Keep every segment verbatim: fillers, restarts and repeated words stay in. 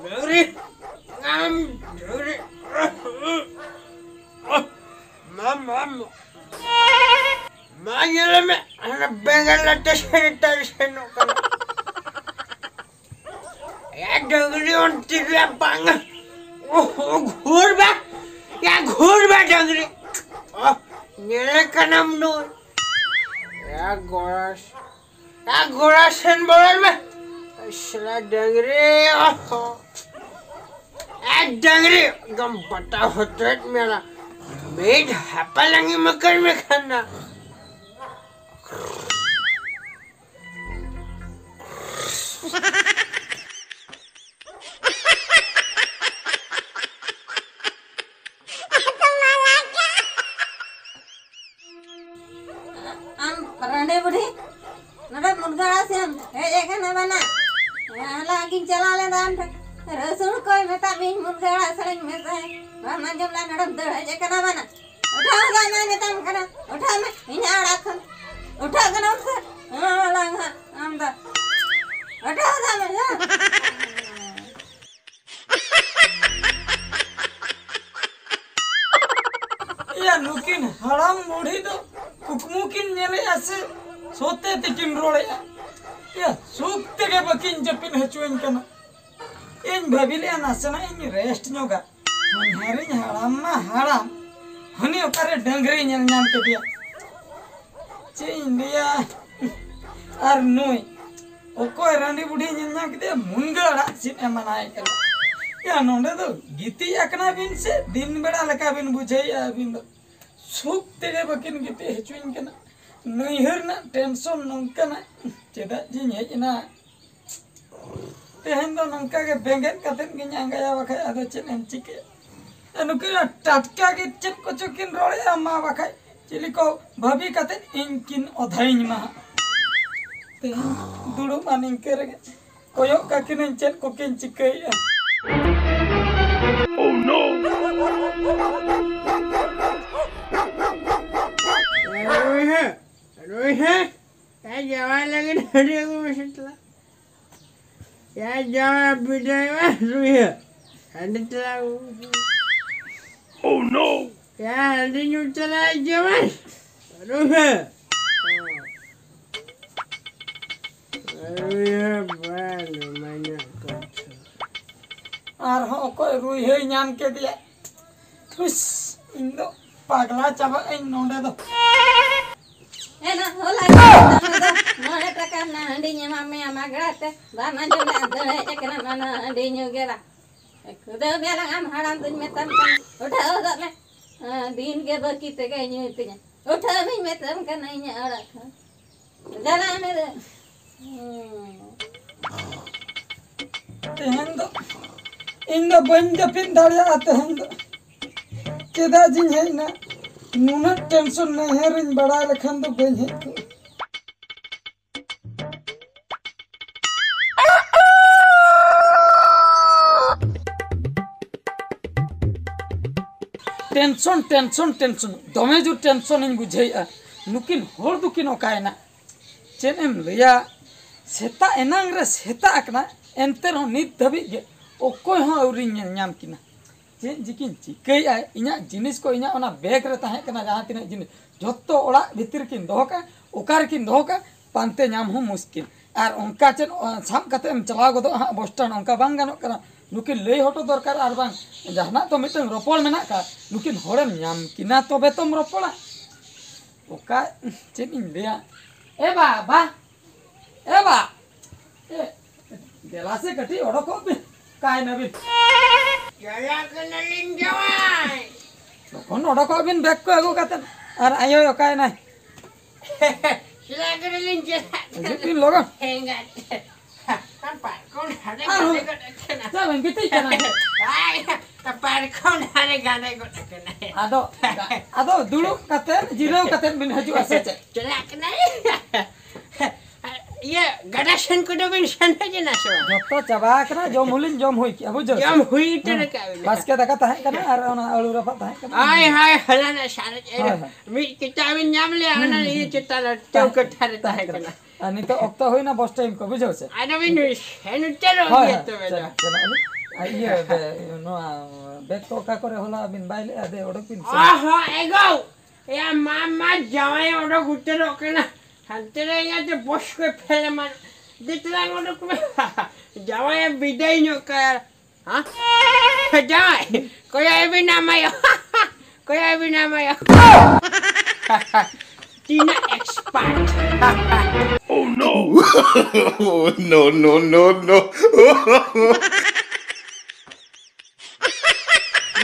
ᱰᱟᱹᱝᱨᱤ, ᱟᱢ ᱰᱟᱹᱝᱨᱤ᱾ ᱢᱟ, ᱢᱟ, ᱢᱟ᱾ ᱢᱟ, ᱧᱮᱞ ᱢᱮ, ᱦᱟᱱᱟ ᱵᱮᱸᱜᱟᱲ ᱞᱟᱴᱟ ᱥᱮᱱ ᱮᱴᱟᱜ ᱥᱮᱱᱚᱜ ᱠᱟᱱᱟ᱾ ᱭᱟ ᱰᱟᱹᱝᱨᱤ, ᱚᱱᱛᱮ ᱨᱮ ᱵᱟᱝ᱾ ᱳᱦ, ᱜᱷᱩᱨ ᱵᱟ᱾ ᱭᱟ, ᱜᱷᱩᱨ ᱵᱟ, ᱰᱟᱹᱝᱨᱤ᱾ ᱳᱦ, ᱧᱮᱞᱮ ᱠᱟᱱᱟᱢ ᱱᱩᱭ᱾ ᱭᱟ, ᱜᱚᱲᱟᱥ᱾ ᱟ, ᱜᱚᱲᱟ ᱥᱮᱱ ᱵᱚᱞᱚᱱ ᱢᱮ᱾ ᱥᱟᱞᱟ ᱰᱟᱝᱨᱤ, ᱚᱦᱚ᱾ ᱟ, ᱰᱟᱝᱨᱤ, ᱮᱠᱫᱚᱢ ᱵᱟᱴᱟ ᱦᱚᱛᱮᱫ ᱢᱮᱞᱟ᱾ ᱢᱤᱫ ᱦᱟᱯᱟ ᱞᱟᱝ ᱮᱢ ᱠᱟᱱ ᱢᱮ ᱠᱷᱟᱱ ᱫᱚ᱾ ᱟᱢ ᱨᱟᱺᱰᱤ ᱵᱩᱰᱷᱤ, ᱱᱚᱰᱮ ᱢᱩᱱᱜᱟᱹ ᱟᱲᱟᱜ ᱥᱮᱫ ᱮᱢ ᱦᱮᱡ ᱟᱠᱟᱱᱟ ᱵᱟᱱᱟ? ᱦᱚᱞᱟ ᱜᱤᱧ ᱪᱟᱞᱟᱣ ᱞᱮᱱᱟ ᱟᱢ ᱴᱷᱮᱱ, ᱨᱟᱹᱥᱩᱱ ᱠᱚᱭ ᱢᱮᱛᱟᱜ ᱢᱤᱧ ᱢᱩᱱᱜᱟᱹ ᱟᱲᱟᱜ ᱥᱮᱫ ᱤᱧ ᱢᱮᱥᱟᱭ, ᱵᱟᱢ ᱟᱸᱡᱚᱢ ᱞᱮᱫᱟ, ᱱᱚᱰᱮᱢ ᱫᱟᱹᱲ ᱦᱮᱡ ᱟᱠᱟᱱᱟ ᱵᱟᱱᱟ? ᱩᱴᱷᱟᱹᱣ ᱦᱚᱫᱚᱜ ᱢᱮ ᱢᱮᱛᱟᱢ ᱠᱟᱱᱟ, ᱩᱴᱷᱟᱹᱣ ᱢᱮ ᱤᱧᱟᱹᱜ ᱚᱲᱟᱜ ᱠᱷᱚᱱ, ᱩᱴᱷᱟᱹᱜ ᱠᱟᱱᱟᱢ ᱥᱮ? ᱦᱮᱸ, ᱟᱞᱟᱝ ᱦᱟᱸᱜ ᱟᱢ ᱫᱚ ᱩᱴᱷᱟᱹᱣ ᱦᱚᱫᱚᱜ ᱢᱮ, ᱦᱮᱸ᱾ ᱮᱭᱟ, ᱱᱩᱠᱤᱱ ᱦᱟᱲᱟᱢ ᱵᱩᱲᱦᱤ ᱫᱚ ᱠᱩᱠᱢᱩ ᱠᱤᱱ ᱧᱮᱞᱮᱜᱼᱟ ᱥᱮ ᱥᱚᱛᱮ ᱛᱮᱠᱤᱱ ᱨᱚᱲᱮᱜᱼᱟ? ᱮᱭᱟ, ᱥᱩᱠ ᱛᱮᱜᱮ ᱵᱟᱹᱠᱤᱱ ᱡᱟᱹᱯᱤᱫ ᱦᱚᱪᱚᱣᱟᱹᱧ ᱠᱟᱱᱟ᱾ ᱤᱧ ᱵᱷᱟᱹᱵᱤ ᱞᱮᱜᱼᱟ ᱱᱟᱥᱮᱱᱟᱜ ᱤᱧ rest ᱧᱚᱜᱟ᱾ ᱦᱟᱹᱱᱦᱟᱹᱨᱤᱧ ᱦᱟᱲᱟᱢ ᱢᱟ ᱦᱟᱲᱟᱢ, ᱦᱟᱹᱱᱤ ᱚᱠᱟᱨᱮ ᱰᱟᱹᱝᱨᱤ ᱧᱮᱞ ᱧᱟᱢ ᱠᱮᱫᱮᱭᱟ᱾ ᱪᱮᱫ ᱤᱧ ᱞᱟᱹᱭᱟ? ᱟᱨ ᱱᱩᱭ ᱚᱠᱚᱭ ᱨᱟᱺᱰᱤ ᱵᱩᱰᱷᱤ ᱧᱮᱞ ᱧᱟᱢ ᱠᱮᱫᱮᱭᱟ, ᱢᱩᱱᱜᱟᱹ ᱟᱲᱟᱜ ᱥᱤᱫ ᱮ ᱢᱟᱱᱟᱭᱮ ᱠᱟᱱᱟ᱾ ᱭᱟ, ᱱᱚᱰᱮ ᱫᱚ ᱜᱤᱛᱤᱡ ᱟᱠᱟᱱᱟ ᱵᱤᱱ ᱥᱮ ᱫᱤᱱ ᱵᱮᱲᱟ ᱞᱮᱠᱟ ᱵᱤᱱ ᱵᱩᱡᱷᱟᱹᱣᱮᱫᱼᱟ ᱟᱹᱵᱤᱱ ᱫᱚ? ᱥᱩᱠ ᱛᱮᱜᱮ ᱵᱟᱹᱠᱤᱱ ᱜᱤᱛᱤᱡ ᱦᱚᱪᱚᱧ ᱠᱟᱱᱟ᱾ ᱱᱟᱹᱭᱦᱟᱹᱨ ᱨᱮᱱᱟᱜ tension ᱱᱚᱝᱠᱟᱱᱟᱜ, ᱪᱮᱫᱟᱜ ᱡᱤᱧ ᱦᱮᱡ ᱮᱱᱟ? ᱛᱮᱦᱮᱧ ᱫᱚ ᱱᱚᱝᱠᱟ ᱜᱮ ᱵᱮᱸᱜᱮᱫ ᱠᱟᱛᱮᱫ ᱜᱤᱧ ᱟᱸᱜᱟᱭᱟ, ᱵᱟᱠᱷᱟᱡ ᱟᱫᱚ ᱪᱮᱫ ᱮᱢ ᱪᱤᱠᱟᱹᱭᱟ? ᱱᱩᱠᱤᱱ ᱴᱟᱴᱠᱟ ᱜᱮ ᱪᱮᱫ ᱠᱚᱪᱚ ᱠᱤᱱ ᱨᱚᱲᱮᱫᱼᱟ, ᱢᱟ ᱵᱟᱠᱷᱟᱡ ᱪᱤᱞᱤ ᱠᱚ ᱵᱷᱟᱹᱵᱤ ᱠᱟᱛᱮᱫ ᱤᱧ ᱠᱤᱱ ᱚᱫᱷᱟᱭᱤᱧ ᱢᱟ ᱦᱟᱸᱜ᱾ ᱛᱮᱦᱮᱧ ᱫᱩᱲᱩᱵ ᱢᱟ ᱱᱤᱝᱠᱟᱹ ᱨᱮᱜᱮ, ᱠᱚᱭᱚᱜ ᱠᱟᱠᱤᱱᱟᱹᱧ ᱪᱮᱫ ᱠᱚᱠᱤᱱ ᱪᱤᱠᱟᱹᱭᱮᱫᱼᱟ᱾ ᱨᱩᱭᱦᱟᱹ, ᱨᱩᱭᱦᱟᱹ, ᱮ ᱡᱟᱶᱟᱭ ᱞᱟᱹᱜᱤᱫ ᱦᱟᱺᱰᱤ ᱟᱹᱜᱩ ᱢᱮᱥᱮ ᱛᱟᱞᱟ᱾ ᱭᱟ ᱡᱟᱶᱟᱭ ᱵᱤᱫᱟᱹᱭᱚᱜᱼᱟ, ᱨᱩᱭᱦᱟᱹ᱾ ᱦᱟᱺᱰᱤ ᱛᱟᱞᱟ ᱟᱹᱜᱩ ᱢᱮᱥᱮ᱾ ᱭᱟ ᱦᱟᱺᱰᱤ ᱧᱩ ᱛᱟᱞᱟ ᱡᱟᱶᱟᱭ᱾ ᱨᱩᱭᱦᱟᱹ᱾ ᱨᱩᱭᱦᱟᱹ ᱵᱟᱝ ᱢᱟᱱᱟ ᱠᱚ᱾ ᱟᱨᱦᱚᱸ ᱚᱠᱚᱭ ᱨᱩᱭᱦᱟᱹᱭ ᱧᱟᱢ ᱠᱮᱫᱮᱭᱟ? ᱦᱩᱥ, ᱤᱧ ᱫᱚ ᱯᱟᱜᱽᱞᱟ ᱪᱟᱵᱟᱜ ᱟᱹᱧ ᱱᱚᱰᱮ ᱫᱚ᱾ ᱮᱱᱟ ᱦᱚᱞᱟ ᱜᱮ ᱫᱚ ᱢᱚᱬᱮ ᱴᱟᱠᱟ ᱨᱮᱱᱟᱜ ᱦᱟᱺᱰᱤᱧ ᱮᱢᱟᱜ ᱢᱮᱭᱟ ᱢᱟᱜᱽᱲᱟ ᱛᱮ, ᱵᱟᱢ ᱟᱸᱡᱚᱢ ᱞᱮᱫᱼᱟ, ᱫᱟᱹᱲ ᱦᱮᱡ ᱟᱠᱟᱱᱟ ᱢᱟᱱᱟ ᱦᱟᱺᱰᱤ ᱧᱩ ᱜᱮ ᱵᱟᱝ᱾ ᱠᱷᱩᱫᱟᱹᱣ ᱢᱮ ᱟᱞᱟᱝ ᱟᱢ ᱦᱟᱲᱟᱢ ᱫᱩᱧ ᱢᱮᱛᱟᱢ ᱠᱟᱱᱟ, ᱩᱴᱷᱟᱹᱣ ᱜᱚᱫᱚᱜ ᱢᱮ᱾ ᱦᱮᱸ, ᱫᱤᱱ ᱜᱮ ᱵᱟᱹᱠᱤ ᱛᱮᱜᱮ ᱧᱩᱭ ᱛᱤᱧᱟ᱾ ᱩᱴᱷᱟᱹᱣ ᱢᱮᱧ ᱢᱮᱛᱟᱢ ᱠᱟᱱᱟ ᱤᱧᱟᱹᱜ ᱚᱲᱟᱜ ᱠᱷᱚᱱ᱾ ᱪᱟᱞᱟᱜ ᱢᱮ ᱫᱚ᱾ ᱦᱩᱸ᱾ ᱛᱮᱦᱮᱧ ᱫᱚ ᱤᱧ ᱫᱚ ᱵᱟᱹᱧ ᱡᱟᱹᱯᱤᱫ ᱫᱟᱲᱮᱭᱟᱜᱼᱟ ᱛᱮᱦᱮᱧ ᱫᱚ᱾ ᱪᱮᱫᱟᱜ ᱡᱤᱧ ᱦᱮᱡ ᱮᱱᱟ? ᱱᱩᱱᱟᱹᱜ ᱴᱮᱱᱥᱚᱱ ᱱᱟᱹᱭᱦᱟᱹᱨᱤᱧ ᱵᱟᱲᱟᱭ ᱞᱮᱠᱷᱟᱱ ᱫᱚ ᱵᱟᱹᱧ ᱦᱮᱡ ᱠᱚᱜᱼᱟ᱾ ᱴᱮᱱᱥᱚᱱ, ᱴᱮᱱᱥᱚᱱ, ᱴᱮᱱᱥᱚᱱ, ᱫᱚᱢᱮ ᱡᱳᱨ ᱴᱮᱱᱥᱚᱱᱤᱧ ᱵᱩᱡᱷᱟᱹᱣᱮᱫᱼᱟ᱾ ᱱᱩᱠᱤᱱ ᱦᱚᱲ ᱫᱚᱠᱤᱱ ᱚᱠᱟᱭᱮᱱᱟ? ᱪᱮᱫ ᱮᱢ ᱞᱟᱹᱭᱟ, ᱥᱮᱛᱟᱜ ᱮᱱᱟᱝ ᱨᱮ ᱥᱮᱛᱟᱜ ᱟᱠᱟᱱᱟ, ᱮᱱᱛᱮ ᱨᱮᱦᱚᱸ ᱱᱤᱛ ᱫᱷᱟᱹᱵᱤᱡ ᱜᱮ ᱚᱠᱚᱭ ᱦᱚᱸ ᱟᱹᱣᱨᱤᱧ ᱧᱮᱞ ᱧᱟᱢ ᱠᱤᱱᱟ᱾ ᱪᱮᱫ ᱡᱮᱠᱤᱱ ᱪᱤᱠᱟᱹᱭᱮᱫᱼᱟ? ᱤᱧᱟᱹᱜ ᱡᱤᱱᱤᱥ ᱠᱚ, ᱤᱧᱟᱹᱜ ᱚᱱᱟ ᱵᱮᱜᱽ ᱨᱮ ᱛᱟᱦᱮᱸ ᱠᱟᱱᱟ ᱡᱟᱦᱟᱸ ᱛᱤᱱᱟᱹᱜ ᱡᱤᱱᱤᱥ, ᱡᱷᱚᱛᱚ ᱚᱲᱟᱜ ᱵᱷᱤᱛᱤᱨ ᱨᱮᱠᱤᱱ ᱫᱚᱦᱚ ᱠᱟᱜᱼᱟ᱾ ᱚᱠᱟ ᱨᱮᱠᱤᱱ ᱫᱚᱦᱚ ᱠᱟᱜᱼᱟ, ᱯᱟᱱᱛᱮ ᱧᱟᱢ ᱦᱚᱸ ᱢᱩᱥᱠᱤᱞ᱾ ᱟᱨ ᱚᱱᱠᱟ ᱪᱮᱫ, ᱚ, ᱥᱟᱵ ᱠᱟᱛᱮ ᱮᱢ ᱪᱟᱞᱟᱣ ᱜᱚᱫᱚᱜᱼᱟ ᱦᱟᱸᱜ ᱵᱚᱥ ᱴᱮᱱᱰ, ᱚᱱᱠᱟ ᱵᱟᱝ ᱜᱟᱱᱚᱜ ᱠᱟᱱᱟ᱾ ᱱᱩᱠᱤᱱ ᱞᱟᱹᱭ ᱦᱚᱴᱚ ᱫᱚᱨᱠᱟᱨ, ᱟᱨ ᱵᱟᱝ ᱡᱟᱦᱟᱱᱟᱜ ᱛᱚ ᱢᱤᱫᱴᱟᱝ ᱨᱚᱯᱚᱲ ᱢᱮᱱᱟᱜ ᱟᱠᱟᱫ, ᱱᱩᱠᱤᱱ ᱦᱚᱲᱮᱢ ᱧᱟᱢ ᱠᱤᱱᱟ ᱛᱚᱵᱮ ᱛᱚᱢ ᱨᱚᱯᱚᱲᱟ᱾ ᱚᱠᱟ, ᱪᱮᱫ ᱤᱧ ᱞᱟᱹᱭᱟ? ᱮ ᱵᱟᱵᱟ, ᱮ ᱵᱟ, ᱮ, ᱫᱮᱞᱟ ᱥᱮ ᱠᱟᱹᱴᱤᱡ ᱚᱰᱚᱠᱚᱜ ᱵᱤᱱ᱾ ᱚᱠᱟᱭ ᱱᱟᱵᱤᱱ? ᱪᱟᱞᱟᱜ ᱠᱟᱱᱟᱞᱤᱧ ᱡᱟᱶᱟᱭ᱾ ᱛᱚᱠᱷᱚᱱ ᱚᱰᱚᱠᱚᱜ ᱵᱤᱱ ᱵᱮᱜᱽ ᱠᱚ ᱟᱹᱜᱩ ᱠᱟᱛᱮ᱾ ᱟᱨ ᱟᱭᱳᱭ ᱚᱠᱟᱭ ᱱᱟᱭ? ᱪᱟᱞᱟᱜ ᱠᱟᱱᱟᱞᱤᱧ, ᱪᱟᱞᱟᱜ ᱦᱤᱡᱩᱜ ᱵᱤᱱ ᱞᱚᱜᱚᱱ᱾ ᱮᱸᱜᱟᱛ᱾ ᱯᱟᱨᱠᱚᱢ ᱫᱷᱟᱨᱮ ᱟᱨ ᱜᱟᱱᱮ ᱜᱚᱫ ᱟᱠᱟᱱᱟ᱾ ᱪᱮᱫ ᱵᱮᱱ ᱜᱤᱛᱤᱡ ᱠᱟᱱᱟ? ᱵᱟᱭ, ᱯᱟᱨᱠᱚᱢ ᱫᱷᱟᱨᱮ ᱜᱟᱱᱮ ᱜᱚᱫ ᱟᱠᱟᱱᱟ᱾ ᱟᱫᱚ, ᱟᱫᱚ ᱫᱩᱲᱩᱵ ᱠᱟᱛᱮ, ᱡᱤᱨᱟᱹᱣ ᱠᱟᱛᱮ ᱵᱤᱱ ᱦᱤᱡᱩᱜᱼᱟ ᱥᱮ ᱪᱮᱫ? ᱪᱟᱞᱟᱜ ᱠᱟᱱᱟᱭ᱾ ᱤᱭᱟᱹ, ᱜᱟᱰᱟ ᱥᱮᱱ ᱠᱚᱫᱚ ᱵᱤᱱ ᱥᱮᱱ ᱦᱮᱡ ᱮᱱᱟ ᱥᱮ ᱵᱟᱝ? ᱡᱚᱛᱚ ᱪᱟᱵᱟ ᱟᱠᱟᱱᱟ, ᱡᱚᱢ ᱦᱚᱸᱞᱤᱧ ᱡᱚᱢ ᱦᱩᱭ ᱠᱮᱜᱼᱟ, ᱵᱩᱡᱷᱟᱹᱣ ᱥᱮ? ᱡᱚᱢ ᱦᱩᱭ ᱩᱛᱟᱹᱨ ᱦᱮᱸ᱾ ᱟᱠᱟᱫ ᱵᱤᱱ᱾ ᱵᱟᱥᱠᱮ ᱫᱟᱠᱟ ᱛᱟᱦᱮᱸ ᱠᱟᱱᱟ ᱟᱨ ᱚᱱᱟ ᱟᱹᱞᱩ ᱨᱟᱯᱟᱜ ᱛᱟᱦᱮᱸ ᱠᱟᱱᱟ᱾ ᱦᱳᱭ, ᱦᱳᱭ, ᱦᱚᱞᱟᱱᱟᱜ ᱥᱟᱨᱮᱡ ᱦᱳᱭ, ᱦᱳᱭ᱾ ᱢᱤᱫ ᱪᱮᱛᱟᱱ ᱵᱤᱱ ᱧᱟᱢ ᱞᱮᱭᱟ, ᱦᱩᱸ, ᱚᱱᱟ ᱦᱩᱸ, ᱤᱭᱟᱹ ᱦᱩᱸ᱾ ᱪᱮᱛᱟᱱ ᱨᱮ ᱪᱟᱹᱣᱠᱟᱹ ᱴᱷᱟᱨ ᱨᱮ ᱛᱟᱦᱮᱸ ᱠᱟᱱᱟ᱾ ᱟᱨ ᱱᱤᱛᱚᱜ ᱚᱠᱛᱚ ᱦᱩᱭᱱᱟ ᱵᱚᱥ ᱴᱟᱭᱤᱢ ᱠᱚ, ᱵᱩᱡᱷᱟᱹᱣ ᱥᱮ? ᱟᱫᱚ ᱵᱤᱱ ᱥᱮᱱ ᱩᱛᱟᱹᱨᱚᱜ ᱦᱳᱭ, ᱜᱮᱭᱟ ᱦᱳᱭ, ᱛᱚᱵᱮ ᱫᱚ᱾ ᱪᱟᱞᱟᱜ, ᱪᱟᱞᱟᱜ ᱟᱹᱞᱤᱧ᱾ ᱟᱨ ᱤᱭᱟᱹ, ᱵᱮ-, ᱱᱚᱣᱟ ᱵᱮᱜᱽ ᱠᱚ ᱚᱠᱟ ᱠᱚᱨᱮ ᱦᱚᱞᱟ ᱵᱤᱱ ᱵᱟᱭ ᱞᱮᱜᱼᱟ, ᱫᱮ, ᱚᱰᱚᱠ ᱵᱤᱱ ᱥᱮ᱾ ᱚ ᱦᱚᱸ, ᱮᱜᱳ! ᱮᱭᱟ, ᱢᱟ, ᱢᱟ, ᱡᱟᱶᱟᱭ ᱚᱰᱚᱠ ᱩᱛᱟᱹᱨᱚᱜ ᱠᱟᱱᱟ᱾ ᱦᱟᱱᱛᱮ ᱨᱮ ᱤᱧᱟᱹᱜ ᱛᱮ ᱵᱚᱥ ᱠᱚᱭ ᱯᱷᱮᱞ ᱮᱢᱟᱱ᱾ ᱫᱮ ᱛᱟᱞᱟᱝ ᱚᱰᱚᱠ ᱢᱮ᱾ ᱡᱟᱶᱟᱭᱮ ᱵᱤᱫᱟᱹᱭ ᱧᱚᱜ ᱠᱟᱭᱟ᱾ ᱦᱮᱸ? ᱡᱟᱶᱟᱭ, ᱠᱚᱭᱚᱜ ᱮ ᱵᱤᱱ ᱟᱢ ᱟᱭᱳ᱾ ᱠᱚᱭᱚᱜ ᱮ ᱵᱤᱱ ᱟᱢ ᱟᱭᱳ᱾ ᱛᱤᱱᱟᱹᱜ expert᱾ Oh no! No, no, no, no.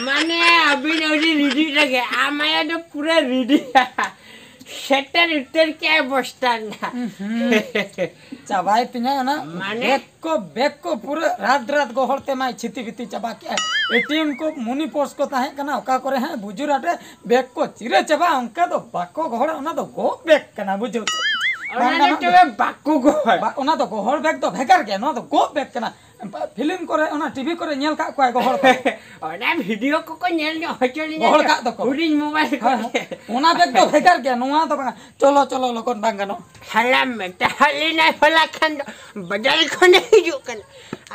ᱢᱟᱱᱮ, ᱟᱹᱵᱤᱱ ᱟᱹᱰᱤ ready ᱨᱮᱜᱮ, ᱟᱢ ᱟᱭᱳ ᱫᱚ ᱯᱩᱨᱟᱹ ready᱾ ᱥᱮᱴᱮᱨ ᱩᱛᱟᱹᱨ ᱠᱮᱜᱼᱟᱭ ᱵᱚᱥᱛᱟ ᱨᱮᱱᱟᱜ᱾ ᱦᱩᱸ᱾ ᱪᱟᱵᱟᱭ ᱛᱤᱧᱟ ᱚᱱᱟ ᱢᱟᱱᱮ? ᱵᱮᱜᱽ ᱠᱚ, ᱵᱮᱜᱽ ᱠᱚ ᱯᱩᱨᱟᱹ ᱨᱟᱛ ᱨᱟᱛ ᱜᱚᱦᱚᱲ ᱛᱮ ᱢᱟᱭ ᱪᱷᱤᱛᱤ ᱵᱤᱛᱤ ᱪᱟᱵᱟ ᱠᱮᱜᱼᱟᱭ᱾ ATM ᱠᱚ, money purse ᱠᱚ ᱛᱟᱦᱮᱸ ᱠᱟᱱᱟ, ᱚᱠᱟ ᱠᱚᱨᱮ ᱦᱟᱸᱜ ᱵᱩᱡᱩᱨ ᱟᱴᱮ ᱵᱮᱜᱽ ᱠᱚ ᱪᱤᱨᱟᱹ ᱪᱟᱵᱟ, ᱚᱱᱠᱟ ᱫᱚ ᱵᱟᱠᱚ ᱜᱚᱦᱚᱲᱟ, ᱚᱱᱟ ᱫᱚ ᱜᱚᱜ ᱵᱮᱜᱽ ᱠᱟᱱᱟ, ᱵᱩᱡᱷᱟᱹᱣ ᱪᱮ? ᱚᱱᱟ ᱵᱟᱝ ᱫᱚ ᱜᱟᱱᱚᱜ ᱛᱚᱵᱮ ᱜᱮᱭᱟ᱾ ᱵᱟᱠᱚ ᱜᱚᱦᱚᱲ᱾ ᱵᱟ-, ᱚᱱᱟ ᱫᱚ ᱜᱚᱦᱚᱲ ᱵᱮᱜᱽ ᱫᱚ ᱵᱷᱮᱜᱟᱨ ᱜᱮᱭᱟ, ᱱᱚᱣᱟ ᱫᱚ ᱜᱚᱜ ᱵᱮᱜᱽ ᱠᱟᱱᱟ᱾ ᱯᱷᱤᱞᱢ ᱠᱚᱨᱮ, ᱚᱱᱟ TV ᱠᱚᱨᱮ ᱧᱮᱞ ᱠᱟᱜ ᱠᱚᱣᱟᱭ ᱜᱚᱦᱚᱲ ᱠᱟᱜ᱾ ᱚᱱᱟ video ᱠᱚᱠᱚ ᱧᱮᱞ ᱧᱚᱜ ᱦᱚᱪᱚ ᱞᱤᱧᱟ ᱜᱚᱦᱚᱲ ᱛᱚ, ᱠᱟᱜ ᱫᱚᱠᱚ᱾ ᱦᱩᱰᱤᱧ mobile ᱦᱳᱭ, ᱠᱚᱨᱮ᱾ ᱦᱳᱭ᱾ ᱚᱱᱟ ᱵᱮᱜᱽ ᱫᱚ ᱵᱷᱮᱜᱟᱨ ᱜᱮᱭᱟ, ᱱᱚᱣᱟ ᱫᱚ ᱵᱟᱝᱟ᱾ ᱪᱚᱞᱚ, ᱪᱚᱞᱚ, ᱞᱚᱜᱚᱱ ᱵᱟᱝ ᱜᱟᱱᱚᱜ᱾ ᱦᱟᱞᱟᱢ ᱢᱮ, ᱛᱟᱦᱞᱮ ᱱᱟᱭ ᱦᱚᱞᱟ ᱠᱷᱟᱱ ᱫᱚ ᱵᱟᱡᱟᱨ ᱠᱷᱚᱱᱮ ᱦᱤᱡᱩᱜ ᱠᱟᱱᱟ᱾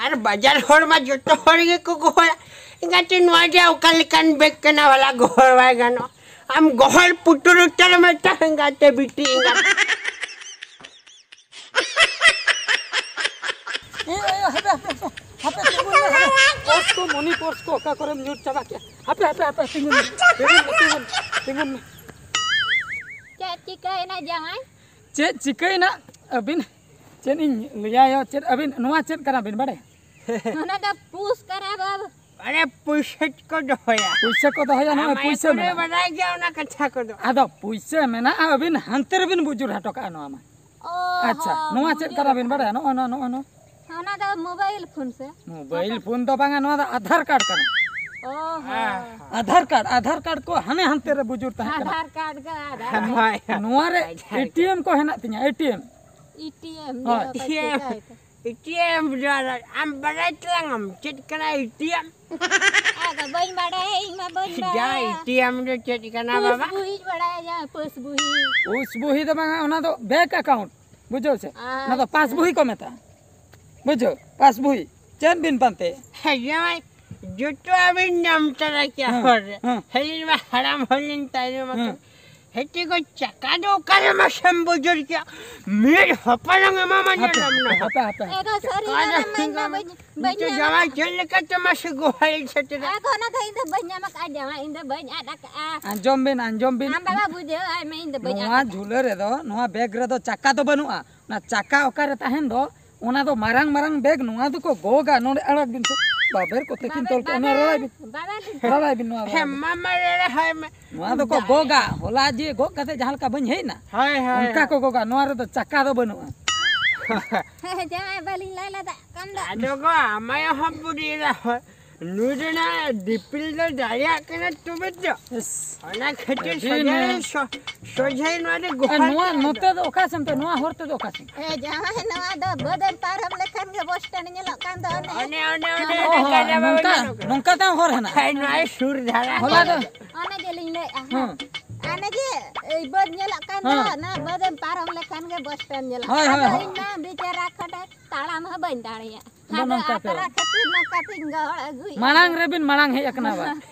ᱟᱨ ᱵᱟᱡᱟᱨ ᱦᱚᱲ ᱢᱟ ᱡᱚᱛᱚ ᱦᱚᱲ ᱜᱮᱠᱚ ᱜᱚᱦᱚᱲᱟ᱾ ᱮᱸᱜᱟᱛᱮ, ᱱᱚᱣᱟ ᱡᱮ ᱚᱠᱟ ᱞᱮᱠᱟᱱ ᱵᱮᱜᱽ ᱠᱟᱱᱟ, ᱵᱟᱞᱟ ᱜᱚᱦᱚᱲ ᱵᱟᱭ ᱜᱟᱱᱚᱜᱼᱟ᱾ ᱟᱢ ᱜᱚᱦᱚᱲ ᱯᱩᱴᱩᱨ ᱩᱛᱟᱹᱨ ᱢᱮ ᱛᱚ, ᱮᱸᱜᱟᱛᱮ ᱵᱤᱴᱤ ᱮᱸᱜᱟᱛ᱾ ᱮ, ᱮ, ᱦᱟᱯᱮ, ᱦᱟᱯᱮ, ᱦᱟᱯᱮ, ᱦᱟᱯᱮ, ᱛᱤᱸᱜᱩᱱ ᱢᱮ, ᱦᱟᱯᱮ᱾ Purse ᱠᱚ, money purse ᱠᱚ ᱚᱠᱟ ᱠᱚᱨᱮᱢ ᱧᱩᱨ ᱪᱟᱵᱟ ᱠᱮᱜᱼᱟ? ᱦᱟᱯᱮ, ᱦᱟᱯᱮ, ᱦᱟᱯᱮ, ᱛᱤᱸᱜᱩᱱ ᱢᱮ, ᱛᱤᱸᱜᱩᱱ ᱢᱮ, ᱛᱤᱸᱜᱩᱱ ᱢᱮ, ᱛᱤᱸᱜᱩᱱ ᱢᱮ᱾ ᱪᱮᱫ ᱪᱤᱠᱟᱹᱭᱮᱱᱟ ᱡᱟᱶᱟᱭ? ᱪᱮᱫ ᱪᱤᱠᱟᱹᱭᱮᱱᱟ? ᱟᱹᱵᱤᱱ ᱪᱮᱫ ᱤᱧ ᱞᱟᱹᱭᱟ ᱭᱟ? ᱪᱮᱫ ᱟᱹᱵᱤᱱ ᱱᱚᱣᱟ ᱪᱮᱫ ᱠᱟᱱᱟ ᱵᱤᱱ ᱵᱟᱲᱟᱭᱟ? ᱚᱱᱟ ᱫᱚ ᱯᱩᱥ ᱠᱟᱱᱟ ᱵᱟᱵᱟ᱾ ᱟᱨᱮ, ᱯᱩᱭᱥᱟᱹ ᱠᱚ ᱫᱚᱦᱚᱭᱟ᱾ ᱯᱩᱭᱥᱟᱹ ᱠᱚ ᱫᱚᱦᱚᱭᱟ, ᱱᱚᱜᱼᱚᱭ ᱟᱢ ᱯᱩᱭᱥᱟᱹ ᱟᱭᱳ ᱠᱚᱫᱚᱭ ᱢᱮᱱᱟᱜᱼᱟ᱾ ᱵᱟᱰᱟᱭ ᱜᱮᱭᱟ ᱚᱱᱟ ᱠᱟᱛᱷᱟ ᱠᱚᱫᱚ᱾ ᱟᱫᱚ ᱯᱩᱭᱥᱟᱹ ᱢᱮᱱᱟᱜᱼᱟ, ᱟᱹᱵᱤᱱ ᱦᱟᱱᱛᱮ ᱨᱮᱵᱤᱱ ᱵᱩᱡᱩᱨ ᱦᱚᱴᱚ ᱠᱟᱜᱼᱟ ᱱᱚᱣᱟ ᱢᱟ᱾ ᱚ ᱟᱪᱪᱷᱟ, ᱦᱚᱸ, ᱱᱚᱣᱟ ᱪᱮᱫ ᱵᱩᱡᱩᱨ ᱠᱟᱱᱟ ᱵᱤᱱ ᱟᱠᱟᱱᱟ᱾ ᱵᱟᱲᱟᱭᱟ? ᱱᱚᱜᱼᱚ ᱱᱚᱣᱟ, ᱱᱚᱜᱼᱚ ᱱᱚᱣᱟ᱾ ᱚᱱᱟ ᱫᱚ mobile phone ᱥᱮ? Mobile phone ᱫᱚ ᱵᱟᱝᱟ, ᱱᱚᱣᱟ ᱫᱚ ᱟᱫᱷᱟᱨ card ᱠᱟᱱᱟ᱾ ᱚ ᱦᱚᱸ᱾ ᱟᱫᱷᱟᱨ card, ᱟᱫᱷᱟᱨ card ᱠᱚ ᱦᱟᱱᱮ ᱦᱟᱱᱛᱮ ᱨᱮ ᱵᱩᱡᱩᱨ ᱛᱟᱦᱮᱸ ᱠᱟᱱᱟ᱾ ᱟᱫᱷᱟᱨ card ᱜᱮ ᱟᱫᱷᱟᱨ card᱾ ᱦᱳᱭ᱾ ᱱᱚᱣᱟ ᱨᱮ ᱟᱫᱷᱟᱨ card᱾ ATM ᱠᱚ ᱦᱮᱱᱟᱜ ᱛᱤᱧᱟ, ATM᱾ ᱮᱴᱤᱮᱢ ᱦᱳᱭ᱾ ᱫᱚ ᱵᱟᱭ ᱮᱴᱤᱮᱢ᱾ ᱪᱮᱠᱟᱭ ᱛᱟᱢᱟ᱾ ᱮᱴᱤᱮᱢ ᱫᱚ ᱟᱢ ᱵᱟᱲᱟᱭ ᱛᱟᱞᱟᱝ ᱟᱢ ᱪᱮᱫ ᱠᱟᱱᱟ ᱮᱴᱤᱮᱢ? ᱟᱫᱚ ᱵᱟᱹᱧ ᱵᱟᱲᱟᱭᱟ, ᱤᱧ ᱢᱟ ᱵᱟᱹᱧ ᱡᱟ ᱵᱟᱲᱟᱭᱟ᱾ ᱮᱴᱤᱮᱢ ᱫᱚ ᱪᱮᱫ ᱠᱟᱱᱟ ᱯᱟᱥ ᱵᱟᱵᱟ? ᱵᱩᱦᱤᱧ ᱵᱟᱲᱟᱭᱟ, ᱡᱟᱦᱟᱸ ᱯᱟᱥ ᱵᱩᱦᱤ᱾ ᱯᱩᱥ ᱵᱩᱦᱤ ᱫᱚ ᱵᱟᱝᱟ, ᱚᱱᱟ ᱫᱚ ᱵᱮᱝᱠ ᱮᱠᱟᱣᱩᱱᱴ, ᱵᱩᱡᱷᱟᱹᱣ ᱥᱮ? ᱚᱱᱟ ᱫᱚ ᱯᱟᱥ ᱟᱪᱪᱷᱟ᱾ ᱵᱩᱦᱤ ᱠᱚ ᱢᱮᱛᱟᱜᱼᱟ, ᱵᱩᱡᱷᱟᱹᱣ? ᱯᱟᱥ ᱵᱩᱦᱤ᱾ ᱪᱮᱫ ᱵᱤᱱ ᱯᱟᱱᱛᱮ? ᱦᱮᱸ, ᱡᱟᱶᱟᱭ, ᱡᱚᱛᱚᱣᱟᱜ ᱵᱤᱱ ᱧᱟᱢ ᱛᱚᱨᱟ ᱠᱮᱭᱟ ᱦᱮᱸ, ᱦᱚᱨ ᱨᱮ᱾ ᱦᱮᱸ᱾ ᱦᱮᱸ, ᱤᱧ ᱢᱟ ᱦᱟᱲᱟᱢ ᱦᱚᱲ ᱞᱤᱧ ᱛᱟᱭᱱᱚᱢ ᱟᱠᱟᱱ᱾ ᱦᱮᱸ᱾ ᱦᱮᱸ, ᱪᱮᱫ ᱠᱚ ᱪᱟᱠᱟ ᱫᱚ ᱚᱠᱟᱨᱮ ᱢᱟᱥᱮᱢ ᱵᱩᱡᱩᱨ ᱠᱮᱭᱟ? ᱢᱤᱫ ᱦᱚᱯᱚᱱ ᱮᱢᱟᱢᱟ ᱦᱟᱯᱮ, ᱧᱮᱞᱟᱢ ᱱᱟᱦᱟᱜ᱾ ᱦᱟᱯᱮ, ᱦᱟᱯᱮ᱾ ᱮ ᱜᱚ, ᱥᱟᱹᱨᱤ ᱪᱟᱠᱟ ᱫᱚ ᱜᱚᱲᱚᱢ ᱢᱟ ᱤᱧ ᱢᱟ ᱵᱟᱹᱧ, ᱵᱟᱹᱧ ᱱᱤᱛᱚᱜ ᱧᱟᱢ ᱡᱟᱶᱟᱭ ᱟᱠᱟᱫ᱾ ᱪᱮᱫ ᱞᱮᱠᱟᱛᱮ ᱢᱟᱥᱮ ᱜᱚᱦᱚᱲ ᱥᱮᱴᱮᱨᱟ? ᱮ ᱜᱚ, ᱚᱱᱟ ᱫᱚ ᱤᱧ ᱫᱚ ᱵᱟᱹᱧ ᱧᱟᱢ ᱟᱠᱟᱫᱼᱟ, ᱡᱟᱶᱟᱭ, ᱤᱧ ᱫᱚ ᱵᱟᱹᱧ ᱟᱫ ᱟᱠᱟᱫᱼᱟ᱾ ᱟᱸᱡᱚᱢ ᱵᱤᱱ, ᱟᱸᱡᱚᱢ ᱵᱤᱱ᱾ ᱟᱢ ᱵᱟᱵᱟ ᱵᱩᱡᱷᱟᱹᱣ ᱟᱭ ᱢᱮ, ᱤᱧ ᱫᱚ ᱵᱟᱹᱧ ᱟᱫ ᱱᱚᱣᱟ ᱟᱠᱟᱫᱼᱟ᱾ ᱡᱷᱩᱞᱟᱹ ᱨᱮᱫᱚ, ᱱᱚᱣᱟ ᱵᱮᱜᱽ ᱨᱮᱫᱚ ᱪᱟᱠᱟ ᱫᱚ ᱵᱟᱹᱱᱩᱜᱼᱟ᱾ ᱚᱱᱟ ᱪᱟᱠᱟ ᱚᱠᱟᱨᱮ ᱛᱟᱦᱮᱱ ᱫᱚ, ᱚᱱᱟ ᱫᱚ ᱢᱟᱨᱟᱝ ᱢᱟᱨᱟᱝ ᱵᱮᱜᱽ, ᱱᱚᱣᱟ ᱫᱚᱠᱚ ᱜᱚᱜᱟ᱾ ᱱᱚᱰᱮ ᱟᱲᱟᱜ ᱵᱤᱱ ᱥᱮ᱾ ᱵᱟᱵᱮᱨ ᱠᱚᱛᱮ ᱠᱤᱱ ᱵᱟᱵᱮᱨ, ᱛᱚᱞ ᱠᱮᱫ᱾ ᱱᱚᱣᱟ ᱵᱟᱵᱮᱨ, ᱨᱟᱲᱟᱭ ᱵᱤᱱ᱾ ᱵᱟᱵᱮᱨ ᱞᱤᱧ ᱨᱟᱲᱟᱭ ᱵᱤᱱ ᱱᱚᱣᱟ ᱨᱟᱲᱟᱭ ᱦᱮᱸ, ᱵᱤᱱ᱾ ᱢᱟᱢᱟ ᱨᱮ ᱦᱟᱭ ᱢᱮ᱾ ᱱᱚᱣᱟ ᱫᱚᱠᱚ ᱡᱟᱭ᱾ ᱜᱚᱜᱟ᱾ ᱦᱚᱞᱟ ᱡᱮ ᱜᱚᱜ ᱠᱟᱛᱮ ᱡᱟᱦᱟᱸ ᱞᱮᱠᱟ ᱵᱟᱹᱧ ᱦᱮᱡ ᱮᱱᱟ, ᱦᱳᱭ, ᱦᱳᱭ, ᱚᱱᱠᱟ ᱦᱳᱭ᱾ ᱠᱚ ᱜᱚᱜᱟ᱾ ᱱᱚᱣᱟ ᱨᱮᱫᱚ ᱪᱟᱠᱟ ᱫᱚ ᱵᱟᱹᱱᱩᱜᱼᱟ᱾ ᱦᱮᱸ, ᱡᱟᱶᱟᱭ ᱵᱟᱹᱞᱤᱧ ᱞᱟᱹᱭ ᱞᱮᱫᱟ ᱠᱟᱱ ᱫᱚ᱾ ᱟᱫᱚ ᱜᱚ, ᱟᱢᱟᱭ ᱦᱚᱸ ᱵᱩᱰᱷᱤ ᱮᱱᱟ᱾ ᱱᱩᱭ ᱨᱮᱱᱟᱜ ᱫᱤᱯᱤᱞ ᱫᱚ ᱫᱟᱲᱮᱭᱟᱜ ᱠᱟᱱᱟ ᱛᱚᱵᱮ ᱛᱚ᱾ ᱤᱥ᱾ ᱚᱱᱟ ᱠᱷᱟᱹᱛᱤᱨ ᱟᱹᱰᱤ ᱥᱚᱡᱷᱮ ᱱᱚᱣᱟ ᱥᱚ-, ᱥᱚᱡᱷᱮ ᱱᱚᱣᱟ ᱫᱚ ᱟᱨ ᱜᱚᱦᱚᱲ ᱱᱚᱣᱟ ᱠᱮᱫᱟ᱾ ᱱᱚᱛᱮ ᱫᱚ ᱚᱠᱟ ᱥᱮᱱ ᱛᱮ? ᱱᱚᱣᱟ ᱦᱚᱨ ᱛᱮᱫᱚ ᱚᱠᱟ ᱥᱮᱱ? ᱮ ᱡᱟᱦᱟᱸᱭ, ᱱᱚᱣᱟ ᱫᱚ ᱵᱟᱹᱫᱮᱢ ᱯᱟᱨᱚᱢ ᱞᱮᱠᱷᱟᱱ ᱜᱮ ᱵᱚᱥ ᱥᱴᱮᱱᱰ ᱧᱮᱞᱚᱜ ᱠᱟᱱ ᱫᱚ ᱚᱱᱮ᱾ ᱚᱱᱮ, ᱚᱱᱮ, ᱚᱱᱮ, ᱚ ᱚᱱᱮ ᱦᱚᱸ, ᱜᱟᱰᱟ ᱵᱟᱵᱟ ᱱᱚᱝᱠᱟ, ᱧᱮᱞᱚᱜ ᱠᱟᱱᱟ᱾ ᱱᱚᱝᱠᱟ ᱛᱮᱦᱚᱸ ᱦᱚᱨ ᱦᱮᱱᱟᱜᱼᱟ᱾ ᱦᱮᱸ, ᱱᱚᱣᱟ ᱥᱩᱨ ᱫᱷᱟᱨᱟ ᱦᱚᱞᱟ ᱨᱮ᱾ ᱫᱚ ᱚᱱᱮ ᱡᱮᱞᱤᱧ ᱞᱟᱹᱭᱮᱫᱼᱟ, ᱦᱮᱸ᱾ ᱦᱮᱸ᱾ ᱚᱱᱮ ᱡᱮ ᱮᱭ ᱵᱟᱹᱫᱽ ᱧᱮᱞᱚᱜ ᱠᱟᱱ ᱫᱚ, ᱦᱮᱸ᱾ ᱚᱱᱟ ᱵᱟᱹᱫᱮᱢ ᱯᱟᱨᱚᱢ ᱞᱮᱠᱷᱟᱱ ᱜᱮ ᱵᱚᱥ ᱥᱴᱮᱱᱰ ᱧᱮᱞᱚᱜᱼᱟ᱾ ᱦᱳᱭ, ᱟᱫᱚ ᱦᱳᱭ᱾ ᱤᱧ ᱢᱟ ᱵᱮᱪᱟᱨᱟ ᱠᱷᱚᱱᱮ ᱛᱟᱲᱟᱢ ᱦᱚᱸ ᱵᱟᱹᱧ ᱫᱟᱲᱮᱭᱟᱜ᱾ ᱟᱫᱚ ᱦᱟᱱᱮ ᱱᱚᱝᱠᱟ ᱛᱮ᱾ ᱟᱛᱨᱟ ᱠᱷᱟᱹᱛᱤᱨ ᱱᱚᱝᱠᱟ ᱛᱤᱧ ᱜᱚᱦᱚᱲ ᱟᱹᱜᱩᱭᱮᱫᱼᱟ᱾ ᱢᱟᱲᱟᱝ ᱨᱮᱵᱤᱱ ᱢᱟᱲᱟᱝ ᱦᱮᱡ ᱟᱠᱟᱱᱟ ᱵᱟ᱾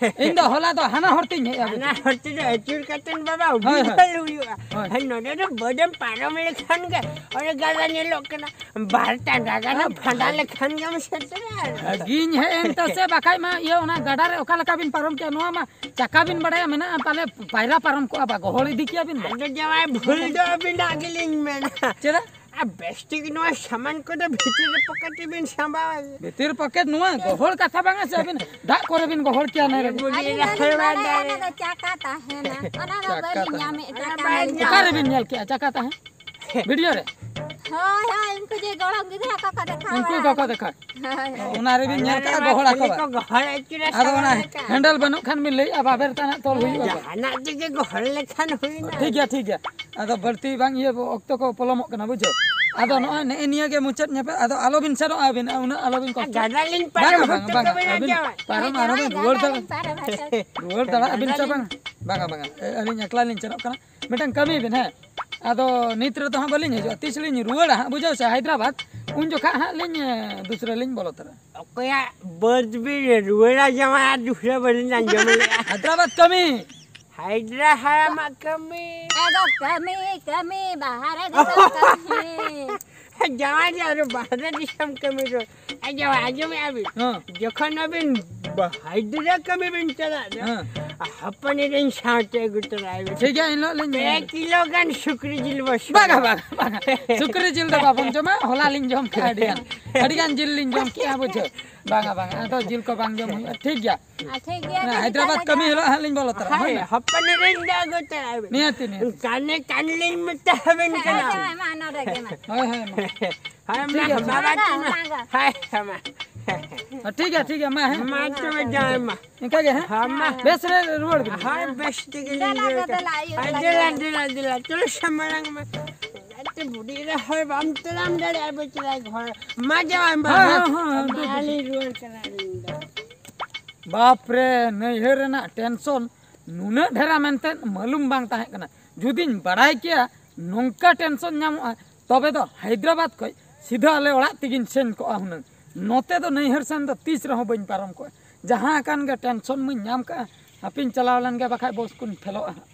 ᱤᱧ ᱫᱚ ᱦᱚᱞᱟ ᱫᱚ ᱦᱟᱱᱟ ᱦᱚᱨ ᱛᱤᱧ ᱦᱮᱡ ᱟᱹᱜᱩ ᱦᱟᱱᱟ ᱠᱮᱫᱟ᱾ ᱦᱚᱨ ᱛᱮᱫᱚ ᱟᱹᱪᱩᱨ ᱠᱟᱛᱮᱱ ᱵᱟᱵᱟ ᱦᱳᱭ, ᱦᱳᱭ᱾ ᱩᱵᱤᱱ ᱦᱩᱭᱩᱜᱼᱟ᱾ ᱦᱳᱭ᱾ ᱦᱮᱸ, ᱱᱚᱰᱮ ᱫᱚ ᱵᱟᱹᱫᱮᱢ ᱯᱟᱨᱚᱢ ᱞᱮᱠᱷᱟᱱ ᱜᱮ ᱚᱸᱰᱮ ᱜᱟᱰᱟ ᱧᱮᱞᱚᱜ ᱠᱟᱱᱟ᱾ ᱵᱟᱨ ᱴᱟᱸᱜᱟ ᱜᱟᱱ ᱟᱨ ᱯᱷᱟᱸᱫᱟ ᱵᱷᱟᱜ-, ᱞᱮᱠᱷᱟᱱ ᱜᱮᱢ ᱥᱮᱴᱮᱨᱟ᱾ ᱵᱷᱟᱹᱜᱤᱧ ᱦᱮᱡ ᱮᱱ ᱛᱮ ᱥᱮ ᱵᱟᱠᱷᱟᱡ ᱢᱟ ᱤᱭᱟᱹ ᱚᱱᱟ ᱜᱟᱰᱟ ᱨᱮ ᱚᱠᱟ ᱞᱮᱠᱟ ᱵᱤᱱ ᱯᱟᱨᱚᱢ ᱠᱮᱭᱟ? ᱱᱚᱣᱟ ᱢᱟ ᱪᱟᱠᱟ ᱵᱤᱱ ᱵᱟᱲᱟᱭᱟ ᱢᱮᱱᱟᱜᱼᱟ, ᱯᱟᱞᱮ ᱯᱟᱭᱨᱟ ᱯᱟᱨᱚᱢ ᱠᱚᱜᱼᱟ ᱵᱟ, ᱜᱚᱦᱚᱲ ᱤᱫᱤ ᱠᱮᱭᱟ ᱵᱤᱱ ᱵᱟ᱾ ᱟᱫᱚ ᱡᱟᱶᱟᱭ ᱵᱷᱩᱞ ᱫᱚ ᱟᱹᱵᱤᱱᱟᱜ ᱜᱮᱞᱤᱧ ᱢᱮᱱᱟ᱾ ᱪᱮᱫᱟᱜ? ᱟᱨ ᱵᱮᱥ ᱴᱷᱤᱠ ᱱᱚᱣᱟ ᱥᱟᱢᱟᱱ ᱠᱚᱫᱚ ᱵᱷᱤᱛᱤᱨ ᱨᱮ ᱯᱚᱠᱮᱴ ᱨᱮᱵᱤᱱ ᱥᱟᱢᱵᱟᱣᱟ᱾ ᱵᱷᱤᱛᱤᱨ ᱯᱚᱠᱮᱴ ᱱᱚᱣᱟ ᱜᱚᱦᱚᱲ ᱠᱟᱛᱷᱟ ᱵᱟᱝᱟ ᱥᱮ, ᱟᱹᱵᱤᱱ ᱫᱟᱜ ᱠᱚᱨᱮ ᱵᱤᱱ ᱜᱚᱦᱚᱲ ᱠᱮᱭᱟ ᱱᱚᱰᱮ᱾ ᱟᱹᱞᱤᱧ ᱫᱚᱞᱤᱧ ᱵᱟᱲᱟᱭᱟ ᱚᱱᱟ ᱫᱚ ᱪᱟᱠᱟ ᱛᱟᱦᱮᱱᱟ᱾ ᱚᱱᱟ ᱫᱚ ᱪᱟᱠᱟ ᱵᱟᱹᱞᱤᱧ ᱛᱟᱦᱮᱱᱟ᱾ ᱧᱟᱢᱮᱫ ᱚᱱᱟ ᱠᱟᱱᱟ᱾ ᱵᱟᱭ ᱚᱠᱟ ᱨᱮᱵᱤᱱ ᱧᱮᱞ ᱠᱮᱜᱼᱟ ᱪᱟᱠᱟ ᱛᱟᱦᱮᱸ? ᱵᱷᱤᱰᱤᱭᱳ ᱨᱮ? ᱦᱳᱭ, ᱦᱳᱭ, ᱩᱱᱠᱩ ᱡᱮ ᱜᱚᱲᱚᱢ ᱜᱤᱫᱽᱨᱟᱹ ᱠᱚᱠᱚ ᱫᱮᱠᱷᱟᱣ ᱩᱱᱠᱩ ᱵᱟᱲᱟ ᱠᱚᱠᱚ ᱟᱠᱟᱫᱟ᱾ ᱫᱮᱠᱷᱟᱣ᱾ ᱦᱳᱭ, ᱦᱳᱭ᱾ ᱚᱱᱟ ᱨᱮᱵᱤᱱ ᱧᱮᱞ ᱠᱟᱜᱼᱟ ᱜᱚᱦᱚᱲ ᱟᱠᱚ ᱵᱟᱝ? ᱠᱚ ᱜᱚᱦᱚᱲ ᱟᱹᱪᱩᱨᱟ ᱟᱫᱚ ᱚᱱᱟ ᱥᱟᱢᱟᱱ ᱞᱮᱠᱟ᱾ ᱦᱮᱱᱰᱮᱞ ᱵᱟᱹᱱᱩᱜ ᱠᱷᱟᱱ ᱵᱤᱱ ᱞᱟᱹᱭᱮᱜᱼᱟ ᱵᱟᱵᱮᱨ ᱛᱟᱱᱟᱜ ᱛᱚᱞ ᱦᱩᱭᱩᱜᱼᱟ᱾ ᱡᱟᱦᱟᱱᱟᱜ ᱛᱮᱜᱮ ᱜᱚᱦᱚᱲ ᱞᱮᱠᱷᱟᱱ ᱦᱩᱭᱱᱟ᱾ ᱴᱷᱤᱠ ᱜᱮᱭᱟ, ᱴᱷᱤᱠ ᱜᱮᱭᱟ᱾ ᱟᱫᱚ ᱵᱟᱹᱲᱛᱤ ᱵᱟᱝ ᱤᱭᱟᱹ ᱚᱠᱛᱚ ᱠᱚ ᱯᱚᱞᱚᱢᱚᱜ ᱠᱟᱱᱟ, ᱵᱩᱡᱷᱟᱹᱣ? ᱟᱫᱚ ᱱᱚᱜᱼᱚᱭ ᱱᱮᱜᱼᱮ ᱱᱤᱭᱟᱹ ᱜᱮ ᱢᱩᱪᱟᱹᱫ ᱧᱮᱯᱮᱞ, ᱟᱫᱚ ᱟᱞᱚᱵᱤᱱ ᱥᱮᱱᱚᱜᱼᱟ ᱟᱹᱵᱤᱱ, ᱩᱱᱟᱹᱜ ᱟᱞᱚᱵᱤᱱ ᱠᱚᱥᱴᱚᱜᱼᱟ᱾ ᱜᱟᱰᱟ ᱞᱤᱧ ᱵᱟᱝᱟ, ᱯᱟᱨᱚᱢ ᱵᱟᱝᱟ, ᱦᱚᱪᱚ ᱵᱟᱝᱟ, ᱛᱟᱵᱮᱱᱟ, ᱟᱹᱵᱤᱱ ᱡᱟᱶᱟᱭ᱾ ᱯᱟᱨᱚᱢ ᱟᱨᱦᱚᱸ ᱵᱤᱱ ᱨᱩᱣᱟᱹᱲ ᱫᱟᱲᱮᱭᱟᱜᱼᱟ᱾ ᱨᱩᱣᱟᱹᱲ ᱫᱟᱲᱮᱭᱟᱜᱼᱟ ᱵᱤᱱ ᱥᱮ ᱵᱟᱝ? ᱵᱟᱝᱟ, ᱵᱟᱝᱟ, ᱮ, ᱟᱹᱞᱤᱧ ᱮᱠᱞᱟ ᱞᱤᱧ ᱥᱮᱱᱚᱜ ᱠᱟᱱᱟ᱾ ᱢᱤᱫᱴᱟᱝ ᱠᱟᱹᱢᱤ ᱵᱤᱱ, ᱦᱮᱸ? ᱟᱫᱚ ᱱᱤᱛ ᱨᱮᱫᱚ ᱦᱟᱸᱜ ᱵᱟᱹᱞᱤᱧ ᱦᱤᱡᱩᱜᱼᱟ, ᱛᱤᱥ ᱞᱤᱧ ᱨᱩᱣᱟᱹᱲᱟ ᱦᱟᱸᱜ, ᱵᱩᱡᱷᱟᱹᱣ ᱥᱮ, ᱦᱟᱭᱫᱨᱟᱵᱟᱫᱽ, ᱩᱱ ᱡᱚᱠᱷᱟᱜ ᱦᱟᱸᱜ ᱞᱤᱧ, ᱮ, ᱫᱩᱥᱨᱟᱹ ᱞᱤᱧ ᱵᱚᱞᱚ ᱛᱚᱨᱟᱜᱼᱟ᱾ ᱚᱠᱚᱭᱟᱜ ᱵᱟᱹᱫᱽ ᱵᱤᱱ ᱨᱩᱣᱟᱹᱲᱟ ᱡᱟᱶᱟᱭ, ᱟᱨ ᱫᱩᱥᱨᱟᱹ ᱵᱟᱹᱞᱤᱧ ᱟᱸᱡᱚᱢ ᱞᱮᱜᱼᱟ᱾ ᱦᱟᱭᱫᱨᱟᱵᱟᱫᱽ ᱠᱟᱹᱢᱤ᱾ ᱦᱟᱭᱫᱨᱟ ᱦᱟᱲᱟᱢᱟᱜ ᱠᱟᱹᱢᱤ᱾ ᱮ ᱫᱚ ᱠᱟᱹᱢᱤ, ᱠᱟᱹᱢᱤ, ᱵᱟᱦᱨᱮ ᱫᱤᱥᱚᱢ ᱠᱟᱹᱢᱤ᱾ ᱡᱟᱶᱟᱭ ᱫᱚ ᱟᱨᱚ ᱵᱟᱦᱨᱮ ᱫᱤᱥᱚᱢ ᱠᱟᱹᱢᱤ ᱫᱚ᱾ ᱮ ᱡᱟᱶᱟᱭ, ᱟᱸᱡᱚᱢᱮᱜᱼᱟ ᱵᱤᱱ? ᱦᱮᱸ᱾ ᱡᱚᱠᱷᱚᱱ ᱟᱹᱵᱤᱱ ᱵᱟ-, ᱦᱟᱭᱫᱨᱟ ᱠᱟᱹᱢᱤ ᱵᱤᱱ ᱪᱟᱞᱟᱜ ᱫᱚ, ᱦᱮᱸ᱾ ᱦᱚᱯᱚᱱ ᱮᱨᱟᱧ ᱥᱟᱶᱛᱮ ᱟᱹᱜᱩ ᱛᱚᱨᱟᱭ ᱵᱤᱱ᱾ ᱴᱷᱤᱠ ᱜᱮᱭᱟ, ᱮᱱᱦᱤᱞᱳᱜ ᱞᱤᱧ ᱯᱮ ᱠᱤᱞᱳ ᱜᱟᱱ ᱥᱩᱠᱨᱤ ᱡᱤᱞ ᱵᱚᱥ᱾ ᱵᱟᱝᱟ, ᱵᱟᱝᱟ, ᱵᱟᱝᱟ᱾ ᱥᱩᱠᱨᱤ ᱡᱤᱞ ᱫᱚ ᱵᱟᱵᱚᱱ ᱡᱚᱢᱟ, ᱦᱚᱞᱟ ᱞᱤᱧ ᱡᱚᱢ ᱠᱮᱜᱼᱟ ᱟᱹᱰᱤ ᱜᱟᱱ᱾ ᱟᱹᱰᱤ ᱜᱟᱱ ᱡᱤᱞ ᱞᱤᱧ ᱡᱚᱢ ᱠᱮᱜᱼᱟ, ᱵᱩᱡᱷᱟᱹᱣ᱾ ᱵᱟᱝᱟ, ᱵᱟᱝᱟ, ᱟᱫᱚ ᱡᱤᱞ ᱠᱚ ᱵᱟᱝ ᱡᱚᱢ ᱦᱩᱭᱩᱜᱼᱟ, ᱴᱷᱤᱠ ᱜᱮᱭᱟ᱾ ᱟᱨ ᱴᱷᱤᱠ ᱜᱮᱭᱟ, ᱦᱮᱸ, ᱴᱷᱤᱠ ᱦᱟᱭᱫᱨᱟᱵᱟᱫᱽ ᱜᱮᱭᱟ, ᱠᱟᱹᱢᱤ ᱛᱟᱦᱞᱮ᱾ ᱦᱤᱞᱳᱜ ᱦᱟᱸᱜ ᱞᱤᱧ ᱵᱚᱞᱚ ᱛᱚᱨᱟᱜᱼᱟ, ᱦᱳᱭ, ᱦᱳᱭ᱾ ᱦᱚᱯᱚᱱ ᱮᱨᱟᱧ ᱫᱚ ᱟᱹᱜᱩ ᱛᱚᱨᱟᱭ ᱵᱤᱱ᱾ ᱱᱤᱦᱟᱹᱛᱤ, ᱱᱤᱦᱟᱹᱛᱤ᱾ ᱠᱟᱱᱮ ᱠᱟᱱ ᱞᱤᱧ ᱢᱮᱛᱟ ᱦᱟᱵᱤᱱ ᱠᱟᱱᱟ᱾ ᱦᱮᱸ, ᱢᱟ, ᱱᱚᱰᱮ ᱜᱮ, ᱢᱟ᱾ ᱦᱳᱭ, ᱦᱳᱭ, ᱢᱟ᱾ ᱦᱳᱭ, ᱴᱷᱤᱠ ᱢᱟ, ᱜᱮᱭᱟ, ᱢᱟ, ᱴᱷᱤᱠ ᱢᱟ, ᱜᱮᱭᱟ᱾ ᱢᱟ᱾ ᱦᱳᱭ, ᱦᱳᱭ, ᱢᱟ᱾ ᱦᱮᱸ, ᱴᱷᱤᱠ ᱜᱮᱭᱟ, ᱴᱷᱤᱠ ᱜᱮᱭᱟ, ᱢᱟ, ᱦᱮᱸ᱾ ᱢᱟ, ᱛᱚᱵᱮ ᱡᱚᱦᱟᱨ, ᱢᱟ᱾ ᱤᱱᱠᱟ ᱜᱮ, ᱦᱮᱸ? ᱦᱮᱸ, ᱢᱟ᱾ ᱵᱮᱥ ᱨᱮ ᱨᱩᱣᱟᱹᱲ ᱵᱤᱱ᱾ ᱦᱳᱭ, ᱵᱮᱥ ᱛᱮᱜᱮ ᱫᱮᱞᱟ ᱞᱤᱧ ᱜᱚ, ᱨᱩᱣᱟᱹᱲ ᱫᱮᱞᱟ, ᱠᱟᱱᱟ᱾ ᱟᱭᱩᱵ ᱦᱳᱭ, ᱞᱟᱝ ᱫᱮᱞᱟ, ᱜᱚ᱾ ᱫᱮᱞᱟ, ᱫᱮᱞᱟ, ᱪᱚᱞᱚ ᱥᱟᱢᱟᱲᱟᱝ ᱢᱮ᱾ ᱟᱪᱪᱷᱟ, ᱵᱩᱰᱷᱤ ᱮᱨᱟ ᱦᱚᱲ ᱵᱟᱢ ᱛᱟᱲᱟᱢ ᱫᱟᱲᱮᱭᱟᱜᱼᱟ, ᱵᱮᱪᱟᱨᱟ ᱦᱚᱲ᱾ ᱢᱟ ᱡᱟᱶᱟᱭ, ᱢᱟ, ᱦᱮᱸ, ᱢᱟ᱾ ᱦᱮᱸ, ᱦᱮᱸ, ᱦᱮᱸ, ᱢᱟ, ᱫᱩ, ᱫᱩ᱾ ᱞᱤᱧ ᱨᱩᱣᱟᱹᱲ ᱠᱟᱱᱟ ᱟᱹᱞᱤᱧ ᱫᱚ᱾ ᱵᱟᱯ ᱨᱮ, ᱱᱟᱹᱭᱦᱟᱹᱨ ᱨᱮᱱᱟᱜ ᱴᱮᱱᱥᱚᱱ ᱱᱩᱱᱟᱹᱜ ᱰᱷᱮᱨᱟ ᱢᱮᱱᱛᱮ ᱢᱟᱹᱞᱩᱢ ᱵᱟᱝ ᱛᱟᱦᱮᱸ ᱠᱟᱱᱟ᱾ ᱡᱩᱫᱤᱧ ᱵᱟᱲᱟᱭ ᱠᱮᱭᱟ ᱱᱚᱝᱠᱟ ᱴᱮᱱᱥᱚᱱ ᱧᱟᱢᱚᱜᱼᱟ, ᱛᱚᱵᱮ ᱫᱚ ᱦᱟᱭᱫᱨᱟᱵᱟᱫᱽ ᱠᱷᱚᱡ ᱥᱤᱫᱷᱟᱹ ᱟᱞᱮ ᱚᱲᱟᱜ ᱛᱮᱜᱤᱧ ᱥᱮᱱ ᱠᱚᱜᱼᱟ ᱦᱩᱱᱟᱹᱝ᱾ ᱱᱚᱛᱮ ᱫᱚ ᱱᱟᱹᱭᱦᱟᱹᱨ ᱥᱮᱱ ᱫᱚ ᱛᱤᱥ ᱨᱮᱦᱚᱸ ᱵᱟᱹᱧ ᱯᱟᱨᱚᱢ ᱠᱚᱜᱼᱟ᱾ ᱡᱟᱦᱟᱸ ᱟᱠᱟᱱ ᱜᱮ ᱴᱮᱱᱥᱚᱱ ᱢᱟᱧ ᱧᱟᱢ ᱠᱟᱜᱼᱟ, ᱦᱟᱯᱮᱧ ᱪᱟᱞᱟᱣ ᱞᱮᱱ ᱜᱮ, ᱵᱟᱠᱷᱟᱡ ᱵᱚᱥ ᱠᱚᱧ ᱯᱷᱮᱞᱚᱜᱼᱟ ᱦᱟᱸᱜ᱾